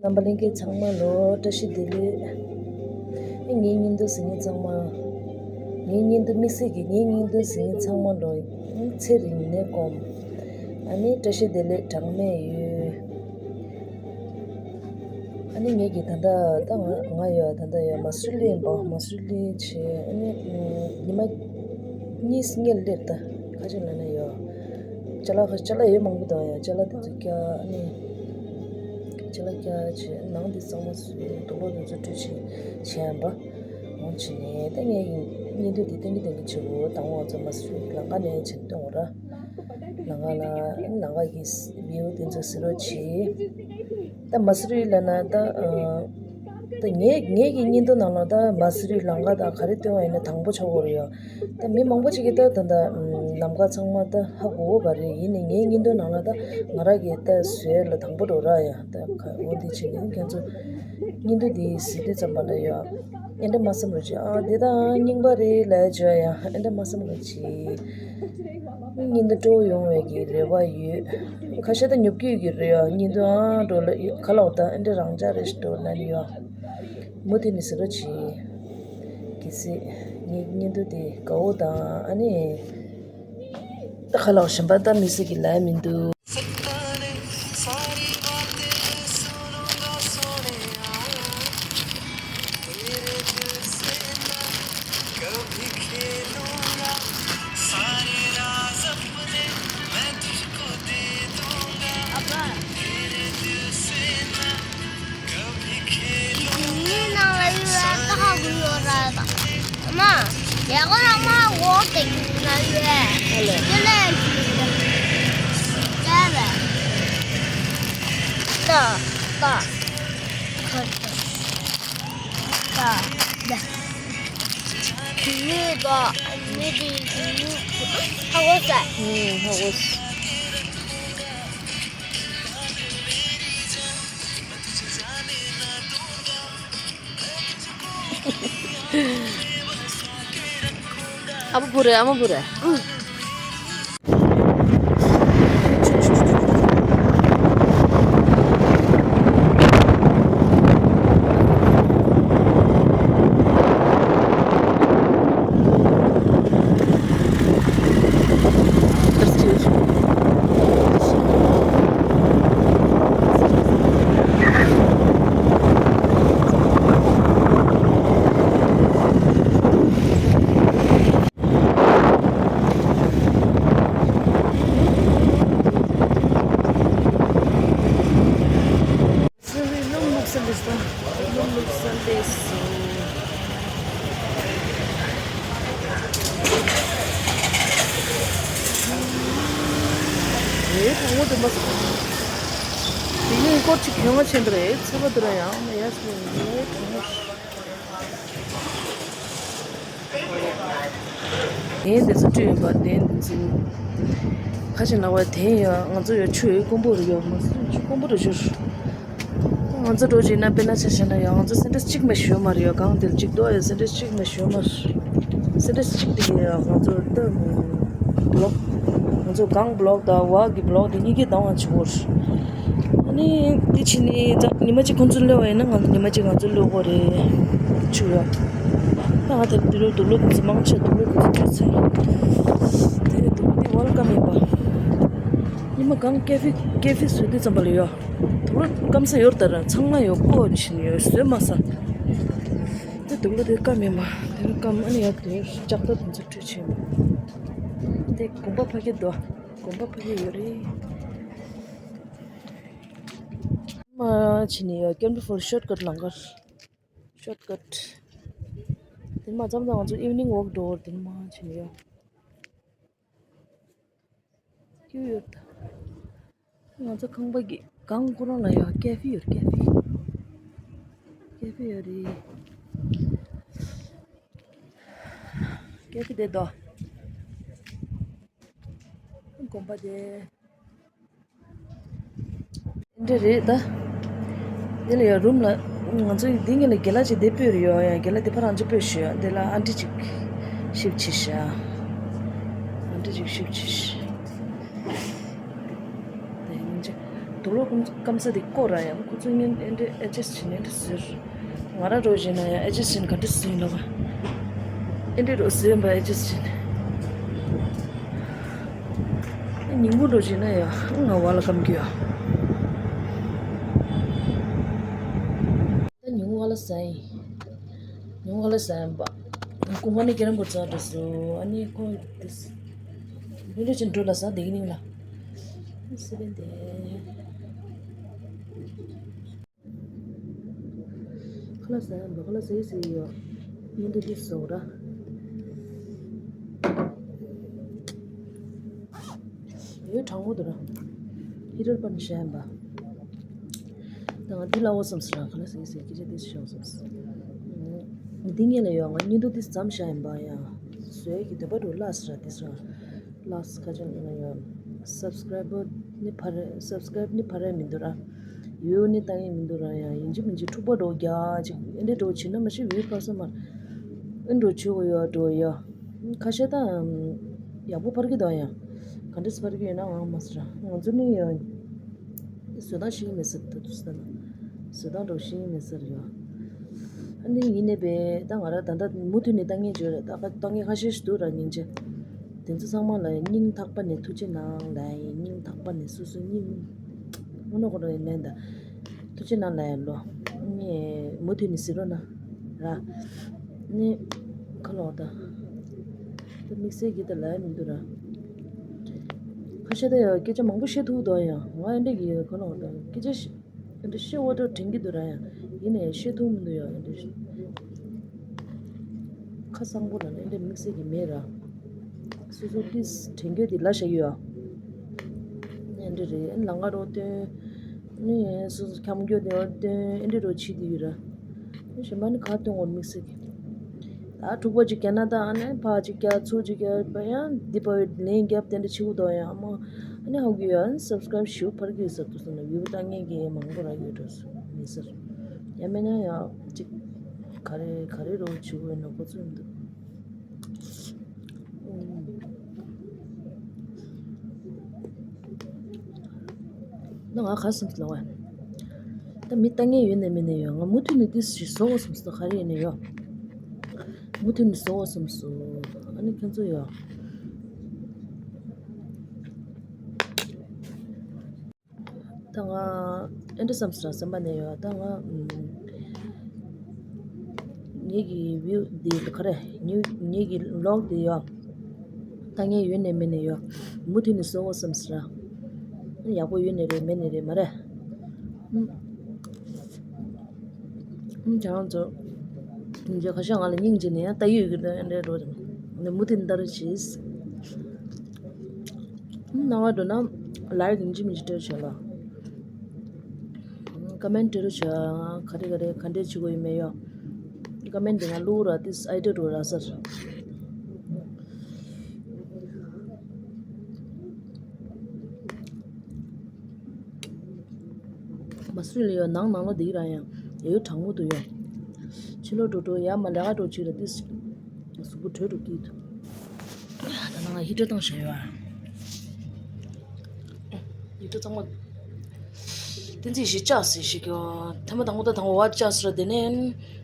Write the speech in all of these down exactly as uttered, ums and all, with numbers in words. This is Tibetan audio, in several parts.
རྣམ་པ་ལྷན་རྒྱས་ཚང་མ་ལོ་བཀྲ་ཤིས་བདེ་ལེགས། ངའི་བརྙན་ཐུང་གཟིགས་མཁན་ཚང་མ། ངའི་བརྙན་ཐུང་དམིགས་བསལ་གྱི་ངའི་བརྙན་ཐུང་གཟིགས་མཁན་ཚང་མ་ལོ་ཚེ་རིང་ནས་སྐོམ། ཨ་ནི་བཀྲ་ཤིས་བདེ་ལེགས་གྲངས་མེད་ཡོད། ཨ་ནི་ངེད་ཀྱི་ད་ལྟ་ད་ང་ང་ཡོད་ད་ལྟ་ཡོད་མ་སུ་ལི་ཡིན་པ་མ་སུ་ལི་བྱས་ཨ་ནི་ཉི་མ་གཉིས་སྔོན་སླེབས་ད་ཁ་ཅིག་ལ་ན་ཡོད། ཅ་ལག་ཅ་ལག་ཡོད་མང་པོ་འདུག་ཡ། ཅ་ལག་དེ་ཚོ་བཀྱག་ཨ་ནི་ཅ་ལག་བཀྱག་བྱས་ནང་དེ་གཙང་མ་བཟོས་དུག་ལོག་དེ་ཚོ་བཀྲུས་བྱས་བྱས་ཡ་འབའ་འོང་བྱས་ནས་ད་ངེད་ཀྱི་བརྙན་ཐུང་དེ་ཏན་གི་ཏན་གི་བྱེད་དགོས། དང་པོ་ང་ཚོ་མ་སུ་ལི་ལམ་ཁ་ནས་བྱས་གཏོང་བ་ར། ལམ་ཁ་ལ་ལམ་ཁ་གི་བིའུ་དེ་ཚོ་གཟིགས་རོགས་གྱིས། ད་མ་སུ་རི་ལབ་ན་ད་ཨ་ད་ངའི་ངའི་གི་བརྙན་ཐུང་ནང་ལ་ད་མ་སུ་རི་ལམ་ཁ་དང་ག་རེ་སྟོན་པ་ཡིན་ན་དང་པོ་ཆགས་ཀྱི་ཡོད་རེད་ཡ། ད་མི་མང་པོ་ཅིག་གིས་ད་ད་ད་ལམ་ཁ་ཚང་མ་ད་ཧ་གོ་གི་ཡོད་རེད། ཡིན་ནའི་ངའི་བརྙན་ཐུང་ནང་ལ་ད་ང་རང་གིས་ད་བཟོས་ལ་དང་པོ་འགྲོ་ར་ཡ། ད་ག་འོ་འདི་བྱས་ནས་ཁྱེད་ཚོ་བརྙན་ཐུང་འདི་གཟིགས་དུས་ཙམ་པ་ལ་ཡ། ཨེ་འདྲ་མ་བསམ་རོགས་གྱིས། ཨ་འདི་ད་རྙིང་པ་རེད་ལབ་བྱས་ཡ། ཨེ་འདྲ་མ་བསམ་རོགས་གྱིས། བརྙན་ཐུང་སྤྲོ་བོ་ཡོང་བའི་གི་རེ་བ་ཡོད། ཁ་ཤས་ད་ཉོབ་ཀྱི་ཡོད་ཀྱི་རེད་ཡ། བརྙན་ཐུང་ཨ་འགྲོ་ལ་ཡོད་ག་ལ་འོ་ད་ཨེ་འདྲ་རང་འཇགས་རེད་ཞིག་འགྲོ་ན་ནི་ཡ། མུ་མཐུད་ནས་གཟིགས་རོགས་གྱིས། གལ་སྲིད་ངའི་བརྙན་ཐུང་དེ་དགའ་བོ་དང་ཨ་ནི། ད་ཁ་ལག་གཞན་པ་ད་དམིགས་བསལ་གྱི་ལབ་མི་འདུག་ངའི་ནང་ལ་ཡོད་ལ་ད་ཧ་གོ་ཡོད་ར་ད། ཨ་མ། ཡ་གོ་ན་མ་འོ་དེ་ན་ཡོད། ཨ་ལེ། དེ་ལས་ཅི་ཡོད། ཡ་ལེ། ད་ད། ཁ་ད། ད་ད། ཡོད་ད། མི་དེ་ཧ་གོ་ས། ཧུམ་ཧ་གོ་ས། ཨ་མ་བུ་རེད། ཨ་མ་བུ་རེད། སུ་རི་སྣུམ་བླུགས་ས་འདི་ས། སྣུམ་བླུགས་ས་འདི་སུ། རེད་དང་པོ་དེ་མ་སོང་། དེ་ནས་སྐོར་ཅིག་གྱོན་ང་ཆེན་པོ་རེད། ཚ་བ་དེ་ར་ཡང་ན་ཡ་སོང་རེད་དང་པོ། གདན་དེ་ཚོ་བཀྲུས་ཡིན་པ། གདན་དེ་ཚོ་ཁ་ཅིག་ནང་བ་དེ་ཡང་ང་ཚོ་ཡང་ཆུ་དཀོན་པོ་རེད་ཡོད་མ་སུ་ཆུ་དཀོན་པོ་རེད་ཞུ། ང་ཚོ་འགྲོ་བྱས་ན་དཔེར་ན་ཆ་བཞག་ན་ཡང་ང་ཚོ་སེན་ཊར་གཅིག་མ་ཞུ་མ་རེད་ཡ། གང་དེར་གཅིག་འདུག་ཡ། སེན་ཊར་གཅིག་མ་ཞུ་མ་རེད། སེན་ཊར་གཅིག་དེ་ཡ་ང་ཚོ་ད་བོ་ལོག་ང་ཚོ་གང་བོ་ལོག་དང་བ་གི་བོ་ལོག་དེ་གཉིས་ཀའི་གདམ་བ་བྱེད་དགོས་རེད། ཨ་ནི་དེ་ཕྱིན་ནས་ད་ཉི་མ་གཅིག་ཁོང་ཚོ་གློད་པ་ཡིན་ན་ང་ཚོ་ཉི་མ་གཅིག་ང་ཚོ་གློད་དགོས་རེད་ཆུ་ཡ། ད་ང་དེར་དེ་རུ་དུག་ལོག་དེ་ཚོ་མང་ཆེ་དུག་ལོག་དེ་ཚོ་བྲོས་ཚར། དེ་དུག་ལོག་དེ་ཝེལ་ཀམ་ཡིན་པ། ཉི་མ་གང་ཀེ་ཧྥེ་ཀེ་ཧྥེ་བཟོས་དུས་ཙམ་པ་ལ་ཡོད། དུག་ལོག་སྐམ་ས་ཡོད་ད་ར་ཚང་མ་ཡོད་ཀོ་ནི་ཤི་ནི་ཡོད་བཟོས་མ་ས། དེ་དུག་ལོག་དེ་སྐམ་ཡིན་པ། དེ་རུ་སྐམ་ཨ་ནི་ཡག་དེ་ལྕགས་ཐག་དེ་ཚོ་བྲོས་ཕྱིན་པ། དེ་དགོན་པ་ཕ་གི་དོ། དགོན་པ་ཕ་གི་ཡོད་རེད། མ་ཕྱིན་ནི་ཡོད་ཀེམ་ཕུར་ཤོར་ཀཊ་ལམ་ཁར། ཤོར་ཀཊ། དེ་མ་མཚམས་མཚམས་ང་ཚོ་ཨིབ་ནིང་ཝོག་འགྲོ་བར་དེ་མ་ཕྱིན་ནི་ཡོད། ཀྱུ་ཡོད། ང་ཚོ་ཁང་པ་གི་སྒང་ཁོ་རང་ལ་ཡང་ཀེ་ཧྥེ་ཡོད། ཀེ་ཧྥེ། ཀེ་ཧྥེ་ཡོད་རེད། ཀེ་ཧྥེ་དེ་དོ། དགོན་པ་དེ། འདི་རེད་ད། འདི་ལ་ཡང་རུམ་ལ། ང་ཚོ་འདི་ངེད་ལ་རྒན་ལགས་ཅིག་འདི་སྤོས་རེད་ཡོད་ཡ། རྒན་ལགས་འདི་ཕར་རང་ཅིག་སྤོས་ཞུ་ཡ། འདི་ལ་ཨན་ཊི་ཅིག་ཤིབ་ཆི་ཤ། ཨན་ཊི་ཅིག་ཤིབ་ཆི་ཤ། དེ་ཡིན་ཅིག་ ལོ་སྐམ་ས་དེ་བསྐོར་ར་ཡང་ཁོ་ཚོ་ངན་ཨེ་འདྲ་ཨེ་ཇེ་སི་ཊི་བྱེད་ནས་ཨེ་འདྲ་བཟོས། ང་ར་རོ་བྱས་ན་ཡང་ཨེ་ཇེ་སི་ཊི་བྱེད་ག་འདྲ་བཟོས་ཡིན་ལོ། ཨེ་འདྲ་རོ་བཟོས་པ་ཨེ་ཇེ་སི་ཊི་བྱེད་ནས། ཉིན་གུང་འགྲོ་བྱས་ན་ཡང་ང་བ་ལ་སྐམ་གི་ཡོད། ད་ཉིན་གུང་བ་ལ་ཟ་ཡིན། ཉིན་གུང་བ་ལ་ཟ་ཡིན་པ། ཀུན་དགའ་ནི་ཁྱེད་རང་གོ་ཚ་འགྲོ་སོ། ཨ་ནི་ཁོ་དེ་སི། ལུས་ལུས་ཅན་འགྲོ་ལ་ཟ་བསྡད་ཀྱི་ནི་ལ། སི་པན་དེ། ཁ་ལག་ཟ་ཡིན་པ་ཁ་ལག་ཟ་ཡི་ཟ་ཡི་ཡོད། ཉིན་དུ་འདི་བཟོ་ར། ཡོད་གྲང་མོ་འདུག་ར། ཧི་ཊར་པར་ནས་བཞག་ཡིན་པ། ད་ང་འདི་ལ་འོ་བསམ་སོང་ར། ཁ་ལག་ཟ་ཡི་ཟ་ཡི་སྐད་ཆ་འདི་ཤོག་བསམ་སོང་། འདི་ངེད་ལ་ཡོད། ང་ཉིན་དུ་འདི་ཙམ་བཞག་ཡིན་པ་ཡ། བཟོས་ཀྱི་འདོད་པ་འདུག་ལགས་སོ་ར་འདི་སོང་། ལགས་ཁ་ཅན་ཡིན་ན་ཡང་སབ་སི་ཀ་རའི་བར་ནི་བར་སབ་སི་ཀ་རའི་བར་ནི་བར་ར་མི་འདུག་ར། ཡོད་ནི་ཏང་ཡིན་མི་འདུག་ར། ཡང་ཡིན་གཅིག་མིན་གཅིག་འཁྲུག་པ་འགྲོ་རྒྱ་ཅིག་ཨེ་འདྲ་འགྲོ་བྱེད་ན་མ་ཤེས་བི་ཡུ་ཕར་སོ་མར་ཨེ་འགྲོ་བྱེད་གོ་ཡོད་འགྲོ་ཡོད། ཁ་ཤས་ད་ཡག་པོ་ཕར་གི་འདུག་ཡང་ག་འདྲས་ཕར་གི་ཡོད་ན་ང་མ་ཟེར་ར། ང་ཚོ་ནི་ཡང་། བཟོ་སྟངས་ཤེས་ཀྱི་མེད་ཟེར་ད་དུ་ཟེར་ན། བཟོ་སྟངས་འགྲོ་ཤེས་ཀྱི་མེད་ཟེར་ཡོད། ཨ་ནི་ཡིན་ནའི་བས་ད་ང་ར་ད་ལྟ་མུ་མཐུད་ནས་ལྟ་མཁན་བརྗོད་རེད། ད་ལྟ་མཁན་ཁ་ཤས་ཤིག་འདུག་ར་སྙིང་རྗེ། དེ་ཚོ་ཚང་མ་ལ་སྙིང་ཐག་པ་ནས་ཐུགས་རྗེ་གནང་ལབ་ཡིན། སྙིང་ཐག་པ་ནས་སོ་སོ་སྙིང་དངོས་གནས་ཁོ་རང་ཡིན་ནའི་ད་ཐུགས་རྗེ་གནང་ལབ་ཡིན་ལོ། ཨ་ནི་མུ་མཐུད་ནས་གཟིགས་རོགས་གནང་ར། ཨ་ནི་ཁ་ལོག་ད། ད་དམིགས་བསལ་གྱི་ད་ལབ་ཡ་མི་འདུག་ར། ཁ་ཤས་ད་ཡང་སྐད་ཆ་མང་པོ་བཤད་ཐུབ་དོ་ཡང་ང་ཨེ་འདྲ་གི་ཁ་ལོག་ད་སྐད་ཆ་ཤི་ཨེ་འདྲ་བཤད་འོ་ད་དྲན་གྱི་འདུག་ར། ཡང་ཡིན་ནའི་བཤད་ཐུབ་མི་འདུག་ཡང་ཨེ་འདྲ་ཤི་ཁ་གསང་པོ་ལ་ཨེ་འདྲ་དམིགས་བསལ་གྱི་མེད་ར། སོ་སོ་ཏིས་དྲན་རྒྱུ་དེ་ལ་བཞག་གི་ཡོད། ཨེ་འདྲ་རེད། ཨེ་ལང་ཀ་རོ་སྟོན། ནི་སོ་སོ་འཁྱམ་རྒྱུ་དེ་འོ་སྟོན་ཨེ་འདྲ་རོ་བྱེད་དེ་ཡོད་ར། གཞན་པ་ནི་ག་སྟོན་འོར་དམིགས་བསལ་གྱི། ད་འཁྲུག་པ་ཅིག་བརྒྱབ་ན་ད་ཨ་ནི་ཕར་ཅིག་བརྒྱབ་ཚུར་ཅིག་བརྒྱབ་པ་ཡང་འདི་པར་ལན་བརྒྱབ་དེ་འདྲ་བྱེད་དགོས་དོ་ཡང་མ། ཨ་ནི་ཧ་གོ་ཡ་ཨ་ནི་སབ་སི་ཀ་རའིབ་ཞུ་ཕར་གི་ཟེར་དུ་སོང་ན་ཡུལ་ལྟ་ངན་གི་མང་པོ་རག་ཡོད་འགྲོ་སོང་མི་ཟེར། ཡང་མིན་ན་ཡང་ཅིག་ག་རེ་ག་རེ་རོགས་བྱེད་དགོས་ན་ཁོ་ཚོ་ཡིན་འདུག་ད་ང་ག་སེམས་ལ་བ། ད་མི་ལྟ་ངན་ཡོད་ནས་མེད་ནས་ཡོད། ང་མུ་མཐུད་ནས་ཏིས་ཞིག་བཟོ་དགོས་བསམ་སོང་། ག་རེ་ཡིན་ནས་ཡོད། མུ་མཐུད་ནས་བཟོ་དགོས་བསམ་སོང་། ཨ་ནི་ཁྱོད་ཚོ་ཡོད། ད་ང་ཨེ་འདྲ་བསམ་སོང་སེམས་པ་ནས་ཡོད། ད་ང་ངེད་ཀྱི་བིའུ་འདི་ག་རེ་ངེད་ངེད་ཀྱི་ལོག་འདི་ཡོད། ད་ངས་ཡོད་ནས་མེད་ནས་ཡོད། མུ་མཐུད་ནས་བཟོ་དགོས་བསམ་སོང་། ཡག་པོ་ཡོད་ནས་རེད་མེད་ནས་རེད་མ་རེད། ཨུམ། ཨུམ་ཁྱེད་རང་ཚོ། ཁྱེད་ཁ་ཤས་ང་ལ་སྙིང་རྗེ་ནས་ཡང་ལྟ་ཡོད་ཀྱི་འདུག་ཨེ་འདྲ་འགྲོ་དང་། ནས་མུ་མཐུད་ལྟ་རུ་བྱེད། ཨུམ་སྣང་བ་འགྲོ་ན་ལའིག་ཡིན་གཅིག་མིན་གཅིག་སྤྲད་བྱོས་ལ། ཀ་མེན་སྤྲད་རུ་བྱོས། ག་རེ་ག་རེ་ག་འདྲས་བྱེད་དགོས་ཡོད་མེད་ཡོད། ཀ་མེན་དེ་ང་བླུག་ར་དེ་ཨའི་ཌི་ཡ་འགྲོ་ར་སར། མ་སུ་ལ་ཡོད་ནང་ནང་ལོ་འདི་ར་ཡང་ཡ་ཡོད་གྲང་མོ་འདུག་ཡོད། ཕྱི་ལོགས་འགྲོ་འགྲོ་ཡ་མ་ལས་ཀ་འགྲོ་ཅིག་ལ་ཏིས་གཟུགས་པོ་དྲོད་འགྲོ་གི་འདུག་ད་ནང་ཧི་ཊར་བཏང་བཞག་ཡོད་ཨ། ཧི་ཊར་ཚང་མ་བསྟན་འཛིན་ཞིག་བཅག་ཟེར་ཞིག་གི་ཐེངས་མ་དང་པོ་ད་དང་པོ་བ་བཅག་ཟེར་དེ་ནས་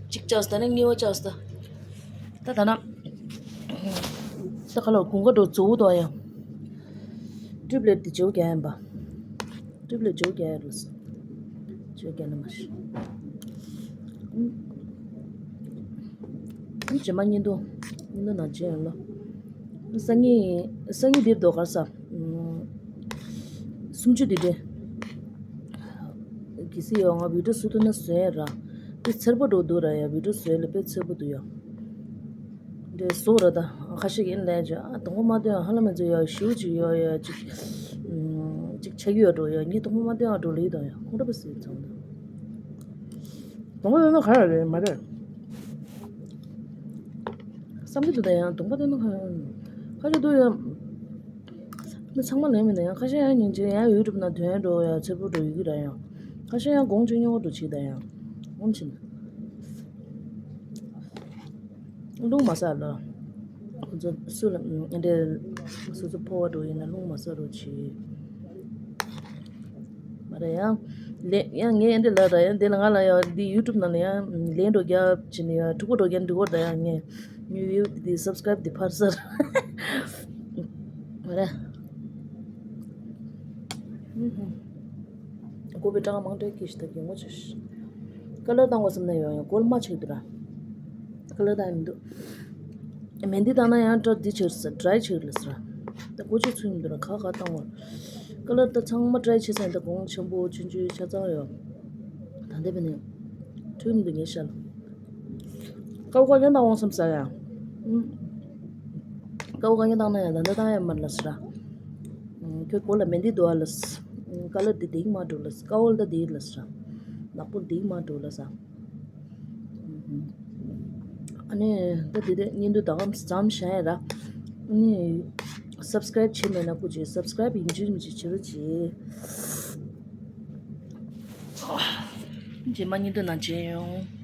གཅིག་བཅག་ཟེར་ད་ནས་གཉིས་པ་བཅག་ཟེར་ད། ད་ད་ན། ད་ཁ་ལོ་དགུན་ཁ་འགྲོ་ཛོ་དོ་ཡང་། ཊུ་ལེཊ་དེ་ཇོ་རྒྱག་ཡིན་པ། ཊུ་ལེཊ་ཇོ་རྒྱག་ཡ་རུ་སོ། ཇོ་རྒྱག་ན་མ་ཤི། ཨུམ། ཨུམ་རྗེས་མ་ཉིན་དུ། ཉིན་དུ་ནང་ཇེ་ཡང་ལོ། སང་ཉིན། སང་ཉིན་འདིར་དོ་གར་ས། ཨུམ། སུམ་ཅུ་དེ་དེ། གི་སི་ཡོ་ང་བི་ཌིའོ་བཟོ་ཐུབ་ན་བཟོས་ར། དེ་ཚེར་པོ་འགྲོ་འདུག་ར་ཡ་བི་ཌིའོ་བཟོས་ལ་དཔེ་ཚེར་པོ་འདུག་ཡ། འདྲེ་སོ་ར་ད་ཁ་ཤས་ཀྱིས་ལས་ཅི་ཨ་དང་པོ་མ་སྟོན་ཧ་ལམ་མི་ཚོ་ཡ་ཞུ་ཅིག་ཡོ་ཡ་ཅིག་ཅིག་ཆགས་ཡོད་འགྲོ་ཡ་ངས་དང་པོ་མ་སྟོན་ཨ་འགྲོ་ལི་དང་ཡ་ཁོང་ཁྲ་པ་སི་ཚང་ད་དང་པོ་སྟོན་ན་ག་ར་རེད་མ་རེད་བསམ་གྱི་འདུག་ད་ཡང་དང་པོ་སྟོན་ན་ག་ར་ཁ་ཤས་འདུག་ཡ་མི་ཚང་མ་ལས་མི་འདུག་ཡ་ཁ་ཤས་ཡང་ཉིན་ཅིག་ཡང་ཡུ་ཊུབ་ན་དོན་འགྲོ་ཡ་ཚེར་པོ་འགྲོ་ཡི་གི་ར་ཡ་ཁ་ཤས་ཡང་དགོང་ཅིག་སྨྱོ་འགྲོ་ཅིག་ད་ཡ་ངོམ་ཕྱིན། རླུང་མ་ཟ་ལ། ཁོ་ཚོ་སུ་ལ་འདྲེ་སོ་སོ་ཕོ་བ་འགྲོ་ཡིན་ན་རླུང་མ་ཟ་རོགས་གྱིས། མ་རེད་ཡང་། ལེ་ཡང་ངས་འདི་ལ་ར་ཡང་འདི་ལ་ང་ལ་ཡང་འདི་YouTube་ནང་ལ་ཡང་ལན་འགྲོ་རྒྱབ་བྱས་ནས་ཡང་ཕྲུ་གུ་འགྲོ་རྒྱབ་འགྲིག་གོ་ད་ཡང་ངས་new view་འདི་subscribe་འདི་འཕར་ཟེར། མ་རེད། ཀོ་པི་གྲངས་མང་དྲགས་ཀྱིས་ཤི་ད་གི་ངོ་ཆེ་ཤི། ཀ་ལར་བཏང་བ་སེམས་ན་ཡོང་ཡང་གོལ་མ་ཆིག་འདུག་ར། ཀ་ལར་བཏང་ཡང་མི་འདུག་མེ་འདི་བཏང་ན་ཡང་ཏྲ་འདི་ཆེར་ཟེར་ཌ་རའི་ཆེར་ལ་ཟེར། ད་གོ་ཆེ་ཚུལ་མི་འདུག་ར་ཁ་ཁ་བཏང་བ། ཀ་ལར་ད་ཚང་མ་ཌ་རའི་ཆེ་ས་ཡིན་ད་གོང་ཆེན་པོ་ཆུང་ཆུང་ཆ་ཚང་ཡོད། ད་འདི་བས་ནི་ཚུལ་མི་འདུག་ངས་ཤ་ལ། ཀའོ་ཀ་ཡང་བཏང་འོང་བསམ་ས་ཡ། ཀའོ་ཀ་ཡང་བཏང་ན་ཡང་ད་འདི་བཏང་ཡང་མར་ལ་ཟེར། ཁྱོད་གོ་ལ་མེ་འདི་འདུག་ཨ་ལ། ཀ་ལར་འདི་འདི་མ་འགྲོ་ལ་ཀའོ་ལ་འདི་ལ་ཟེར། ནག་པོ་འདི་མ་འགྲོ་ལ་ཟེར། ཨ་ནི་ད་དེ་དེ་བརྙན་ཐུང་ད་གམ་ཙམ་བཞག་ཡ་ར། ཨ་ནི་subscribe་བྱས་མེད་ན་སྐུ་མཁྱེན་subscribe་ཡིན་གཅིག་མིན་གཅིག་བྱེད་རོགས་གྱིས། རྗེས་མ་བརྙན་ཐུང་ནང་མཇལ་ཡོང་།